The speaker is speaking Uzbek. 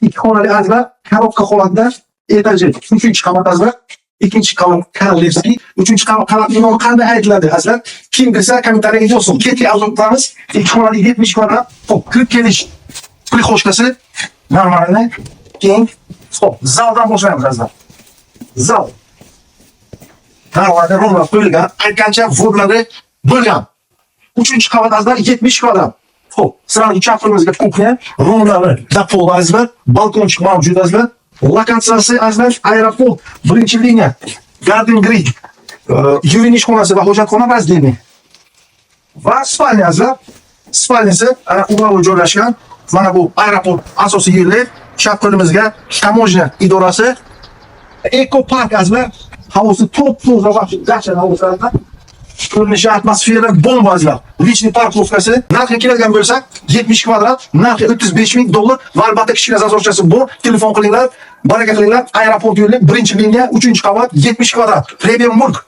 Ikki xonali, azizlar, коробка holatida, etaji uchinchi qavat, azizlar. Ikkinchi qavat королевский, uchinchi qavatning nomi qanday aytiladi, azizlar? Kim bilsa, kommentariyaga yozsin. Ketdik, обзор qilamiz. Ikki xonali, 70 kvadrat. Xo'p, kirib kelish прихожка si нормальный. Keyin, xo'p, zaldan boshlaymiz, azizlar. Zal. Нормальный romlar qo'yilgan, aytgancha ввод lari bo'lgan. Uchinchi qavat, azizlar, 70 kvadrat. Xo'p, сразу chap qo'limizga кухня, romlari до пола, azizlar, balkonchik mavjud, azizlar. Lokatsiyasi, azizlar, aeroport, birinchi liniya, Garden Green. Yuvinish xonasi va hojatxona раздельный. Va спальня, azizlar. Спальня si ana угловой joylashgan. Mana bu aeroport asosiy yo'li, chap qo'limizga таможня idorasi. Eko park, azizlar. Havosi top-toza va dahshat havosi, azizlar. Ko'rinishi, atmosfera bomba, azizlar. Личный парковка si, narxiga keladigan bo'lsak, 70 kvadrat, narxi 35 ming dollar va albatta kichkina зазор chasi bor. Telefon qilinglar, baraka qilinglar. Aeroport yo'li, birinchi liniya, 3-qavat, 70 kvadrat. Premium mulk.